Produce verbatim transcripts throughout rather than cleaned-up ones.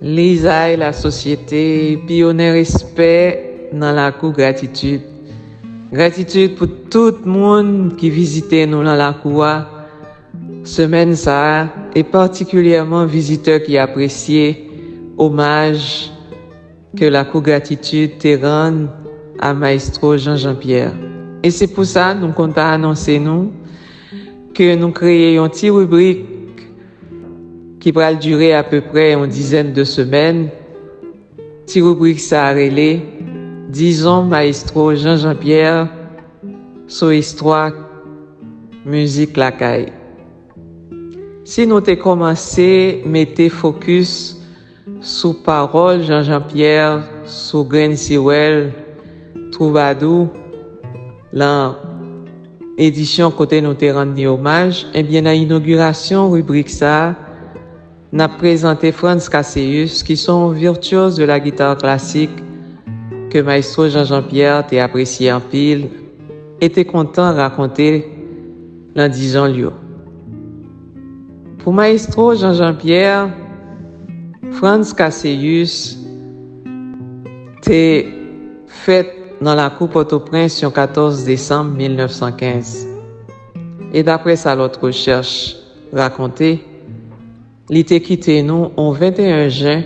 Lizay lasosyete, pi onè respè nan lakou gratitid. Gratitid pou tout moun ki vizite nou nan lakou a semèn sa a, e patikilyèman vizitè ki apresye omaj ke lakou gratitid te rann a Maestro Jean Jean Pierre. E se pou sa nou kontan anonse nou ke nou kreye yon ti ribrik ki pral dire apeprè yon dizèn de semèn. Ti ribrik sa a rele Dizon Maestro Jean Jean Pierre sou istwa mizik lakay. Si nou te kòmanse mete fokis sou pawòl Jean Jean Pierre, sou grenn siwèl, twoubadou, lan edisyon kote nou te rann li omaj, ebyen, nan inogirasyon ribrik sa a, n ap prezante Frantz Casséus, ki se yon virtuoz de la guitare classique ke Maestro Jean Jean Pierre te apresye anpil e te kontan rakonte nan dizon l yo. Pou Maestro Jean Jean Pierre, Frantz Casséus te fèt nan lakou Pòtoprens yon katòz desanm mil nèf san kenz. E daprè sa lòt rechèch rakonte, li te kite nou yon venteyen jen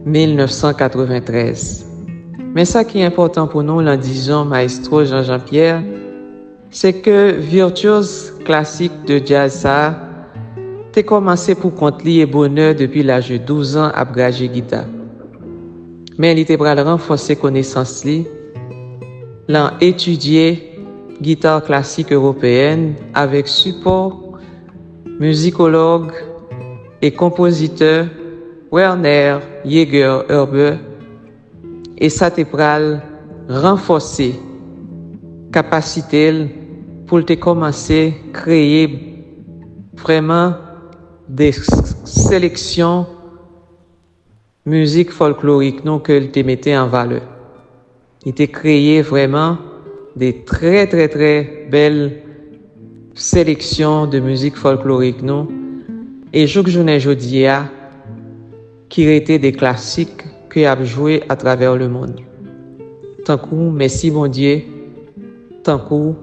mil nèf san katreventrèz. Men sa ki enpòtan pou nou lan dizon Maestro Jean Jean Pierre, se ke virtuoz klasik de djaz sa a te kòmanse pou kont li e bonè depi laj de douz an ap graje gita. Men li te pral ranfòse konesans li lan etidye gita klasik ewopeyèn avèk sipò mizikològ e konpozitè Werner Jaeger Huber, e sa te pral ranfòse kapasite l pou l te kòmanse kreye vrèman de seleksyon mizik fòlklorik nou ke l te mete an valè. Li te kreye vrèman de trè, trè, trè bèl seleksyon de mizik fòlklorik nou. E jouk jounen jodi a, ki rete de klasik ke y ap jwe atravè lemonn. Tankou Mèsi Bondye, tankou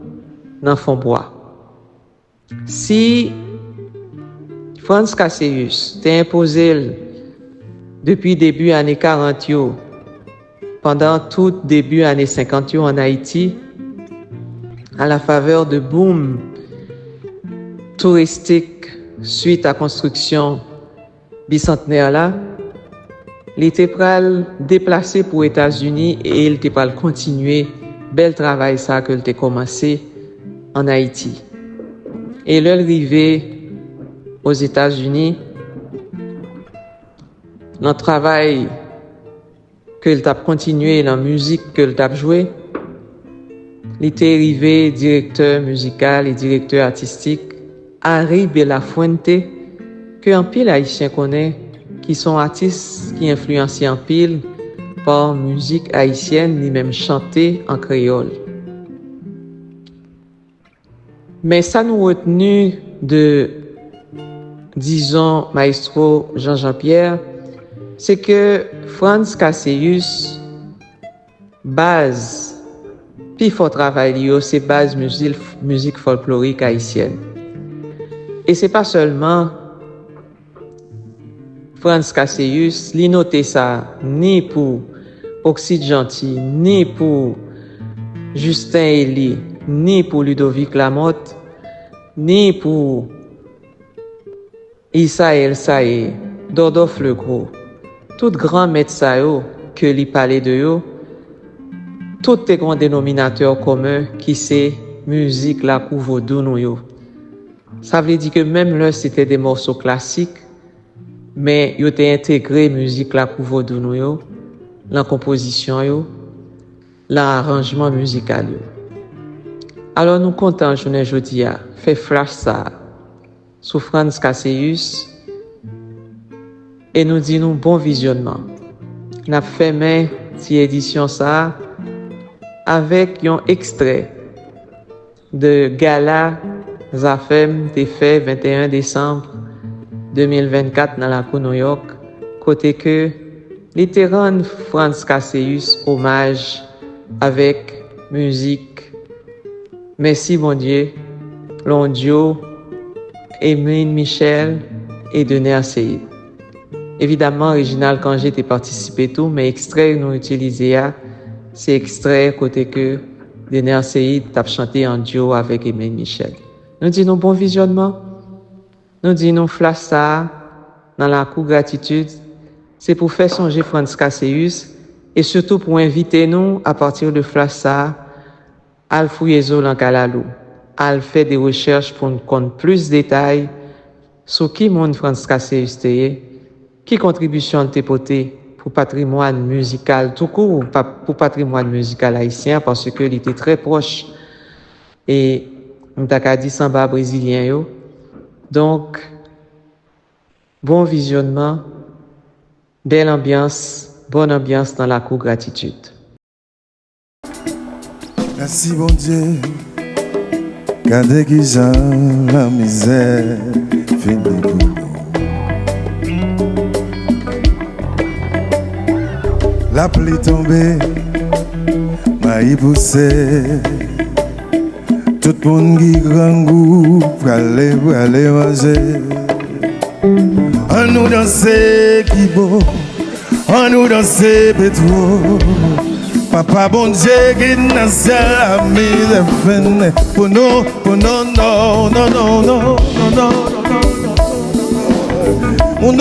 Nan fon bwa. Si Frantz Casséus te enpoze l depi debi ane karant yo, pandan tout debi ane senkant yo ann Ayiti, a la favè de boom touristik swit a konstriksyon bisantnè la, li te pral deplase pou Etazini e l te pral kontinye bèl travay sa ke l te kòmanse ann Ayiti. E lè l rive Ozetazini, nan travay ke l t ap kontinye, nan mizik ke l t ap jwe, li te rive direktè mizikal e direktè atistik Harry Belafuente, ke anpil Ayisyen konnen, ki se yon atis ki enfliyanse anpil pa mizik ayisyèn, li menm chante an kreyòl. Men sa nou retni de, dizon, Maestro Jean Jean Pierre, se ke Frantz Casséus, baz, pi fò travay li yo, se baz mizik, mizik fòlklorik ayisyèn. E se pa sèlman Frantz Casséus, li note sa ni pou Oksid Janti, ni pou Justin Elie, ni pou Ludovic Lamothe, ni pou Isaël Saé, Dòdòf Legro. Tout gran mèt sa yo ke li pale de yo, tout te gen yon denominatè komen ki se mizik lakou vodou nou yo. Sa vle di ke menm lè se te de mòso klasik, men yo te entegre mizik lakou vodou nou yo lan konpozisyon yo, lan aranjman mizikal yo. Alò, nou kontan jounen jodi a fè flash sa a sou Frantz Casséus e nou di nou bon vizyònman. N ap fèmen ti edisyon sa a avèk yon ekstrè de gala Zafèm te fè venteyen desanm de mil vennkat nan lakou Nouyòk, kote ke li te rann Frantz Caseus omaj avèk mizik Mèsi Bondye, Londyo, Emeline Michel e Dener Ceïd. Evidamman, Reginald Cangé te patisipe tou, men ekstrè nou itilize a, se ekstrè kote ke Dener Ceïd t ap chante an dyo avèk Emeline Michel. Nou di nou bon vizyònman. Nou di nou flash sa a nan lakou gratitid, se pou fè sonje Frantz Caseus e sitou pou envite nou, apati de flash sa a, al fouye zo nan kalalou, al fè de rechèch pou n konn plis detay sou ki moun Frantz Caseus te ye, ki kontribisyon l te pote pou patrimwàn mizikal toukou, pa- pou patrimwàn mizikal ayisyen an, paske li te trè pwòch e m ta ka di sanba brezilyen yo. Donk, bon vizyònman, bèl anbyans, bòn anbyans nan lakou gratitid. Mèsi Bondye, gade kijan lamizè fini pou nou. Lapli tonbe, mayi pouse. Tout moun ki grangou prale, prale manje. Ann nou danse Kibo, ann nou danse Petwo. Papa Bondye ki nan syèl la, mizè fini pou nou, pou nou, non, non, non, non, non, non, non, non, non, non, non. Moun